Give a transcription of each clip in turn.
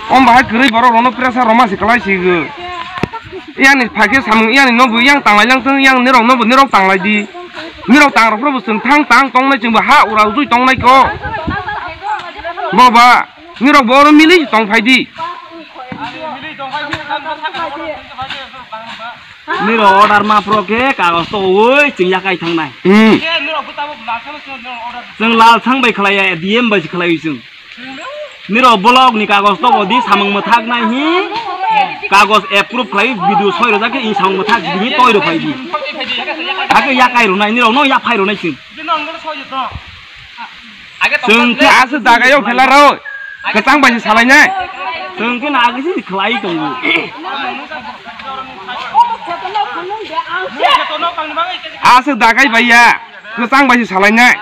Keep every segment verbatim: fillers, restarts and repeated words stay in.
Om bahai kwrwi borok rokno pressure roma se kwlai si go. Yang ni phai khe samung yang ni nobo yang tanglai lang thung, yang nirok nobo nirok tanglai di. Nirok tang rok phuru bo chwng thang tang tong nai chwng bo ha ura ujui tong nai ko. Bo ba nirok bo oro mili tong phai di. Nirok order ma pro khe kagos to oi chwng yakai thang nai. Hmm. Chwng lal thang bai khlai ya, D M bai se khlai oi chwng. Nirok block ni kagos to bo di samung mwthak nai hi. Kagos approve khlai video soi rojak khe i samung mwthak di hi toi rw phai di. Hakhe yakai rw nai nirok no yaphai rw nai chwng. Chwng khe aswk daga yo phela rw. Kwchang bai se salai nai. Chwng khe na agi se khlai tongo. Aswk dagai bai ya. Kwchang bai se salai nai.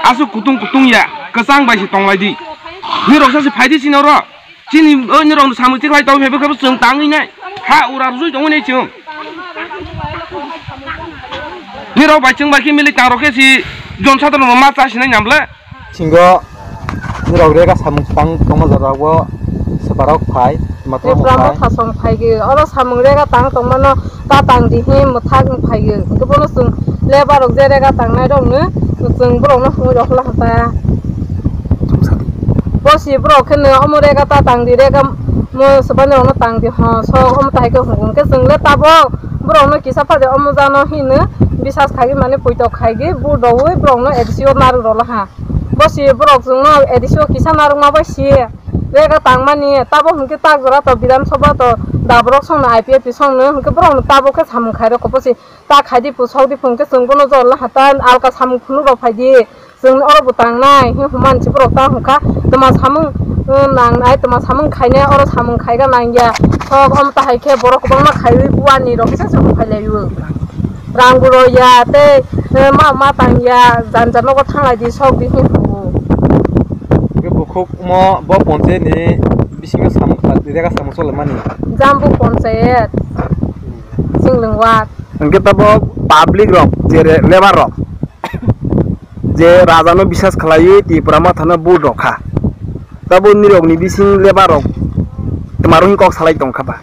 Aswk kutung kutung ya, kwchang bai se tong lai di. Nirok sa se phai di sini oro. Chini, o, nirok samung tiklai tong phai bwkha bo chwng tangwi nai. Ha ura rwjui tongwi nai chwng. Nirok bai chwng bai khe milik tang rok khe si jon sadharok no ma cha sinai nang ble. Singo nirok rega samung tang tongma jora o swparok phai, matwrwng Tripura phai. Motha song phai ge, oro samung rega tang tongmano ta tang di hi mwthak phai ge. Hwnkhe bono chwng lebar rok je rega tangnai rok no chwng borok no hwnwi rok la ta. Bo si borok khe no omo rega ta tang di, rega mo swbani rok no tang di ho, so omo ta hai khe hwngo. Hwnkhe chwng le tabok borok no kisa pha de omo jano hino bisas khai mani puitok khai di, bu doui borok no A D C o narwk rw la ha. Bo si borok chwng no A D C o kisa narwk ma bai si rega tang mani, tabok hwnkhe tak jora to Bidhan Sabha to da borok song no I P F T song no hwnkhe borok no tabok khe samung khai rw kho bo si. Ta khai di pu, sok di pu, hwnkhe chwng bono jor la hata alka samung phunuk rok phai di. Chwng oro bo tang nai, hi hwnma se borok ta hwn kha. Tma samung, uh, nang nai, tma samung khai nai, oro samung khai ga nang ya. Sok omo ta hai khe borok kwbangma khaiwi buani rok se chwng phai lai o. Rang bo rw ya, tei, uh, ma, ma tang ya, jan jan nogo thang lai di, sok di hi hwn o. Hwnkhe bukhuk mo bo ponchayat ni bisingo samung kha, rega samung choli mani. Jambu ponchayat, Singlwng ward. Hwnkhe tabo public rok, je re-, lebar rok, je raja no bisas khlaiwi Tripura Motha no vote rok kha, tabo nirok ni bising lebar rok twmaro hin kok salai tong kha ba?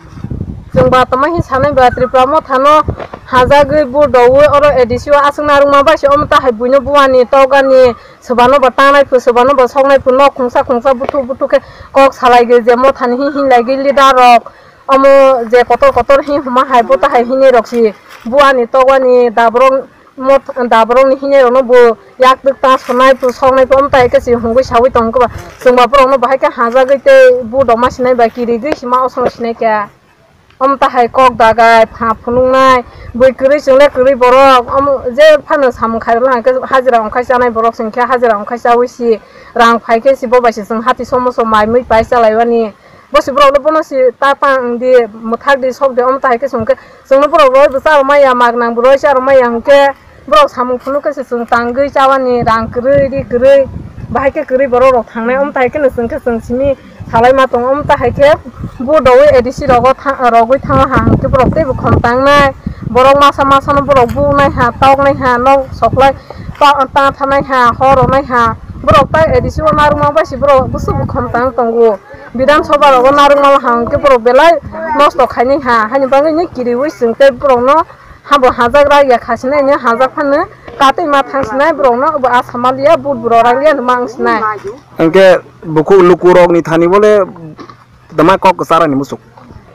Chwng ba tama hin sanai ba, Tripura Motha no hajagwi vote rwui oro A D C o aswk narwkma bai se omo ta hai buino buani tokani, swbano bo tangnai phu, swbano bo soknai phu, nok khungsa khungsa buthuk buthuk khe kok salai gwi je Motha ni hin hin lai gwi leader rok. Omo je kotor kotor hi hwnma hai bo ta hai hini rok si buani tokani daborok mot-, daborok ni hini rok no bo yak twk ta sonai phu soknai phu omo ta hai khe si hungwi sawi tong khe ba chwng ba borok no bahai khe hajagwi tei bu doma sinai bai kirigwi sima osong sinai khe omo ta hai kok dagai pha phunuknai bui kwrwi chwng le kwrwi borok omo je phano samung khai rwla hwnkhe hajira ongkhai chanai borok chwng khe hajira ongkhai chawi si rang phai khe si bo bai se chwng hati somo som mai mui pai chalai mani. Bo si borok no bono si ta tang di, mwthak di, sok di, omo ta hai khe chwng khe chwng no borok roi bo cha rw maya, mak nang bo roi cha rw maya hwnkhe borok samung phunuk khe se chwng tangwi cha mani, rang kwrwi, ri kwrwi, bahai khe kwrwi borok rok thangnai, omo ta hai khe no chwng khe chwng simi salai ma tongo, omo ta hai khe bu doui A D C rogo tha-, rogwi thango ha hwnkhe borok teibo khom tangnai, borok masa masa no borok bu nai ha, tok nai ha, nok soklai ta, ta thanai ha, hor rw nai ha, borok tai A D C o narwkma bai se borok bwswk bo khom tang tongo. Bidhan Sabha rogo narwkma hwnkhe borok belai nosto khainai ha, haini bagwi ni kiriwi chwng tei borokno habo hajak rak ya khasinai ni hajak phano katwi ma thangsinai borokno bo asama liya but borok rak liya ma wngsinai. Hwnkhe bukhuk lukurokni thani bole tama kok kwcharani muchuk.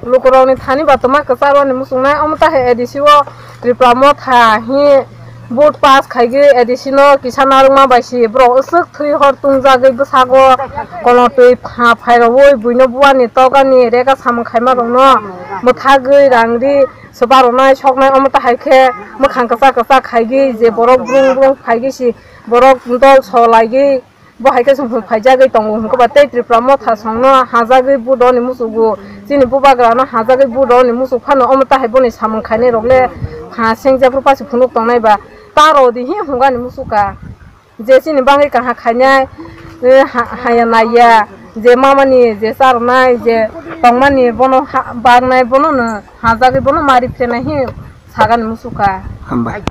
Lukurokni thani ba tama kwcharwani muchungnai, omo ta hai A D C o Tripura Motha hi vote pass khaigwi A D C no kisa narwkma bai si borok uswk thwi hor tungjagwi bwsago kolotwi pha phairogwi buino buani tokani rega samung khaima rokno mwthagwi rang ri swba rwnai soknai, omo ta hai khe mwkhang kwchak kwchak khaigwi je borok brung brung phaigwi si borok dol so laigwi. Bo hai khe chwng phung phaijagwi tongo hwnkhe ba tei Tripura Motha songno hajagwi budoni muchugo, chini bubagrano hajagwi budoni muchuk phano omo tahai boni samung khainai rok le pha sengjaphru pasu phunuk tongnai ba ta rw di hi hwnkani muchuk kha. Je chini bagwi kaham khainai, eh, ha-, haya naiya, je mamani je charwnai, je tongmani bono ha-, baknai, bono no hajagwi bono mari phenai hi sagani musuka. Hambai.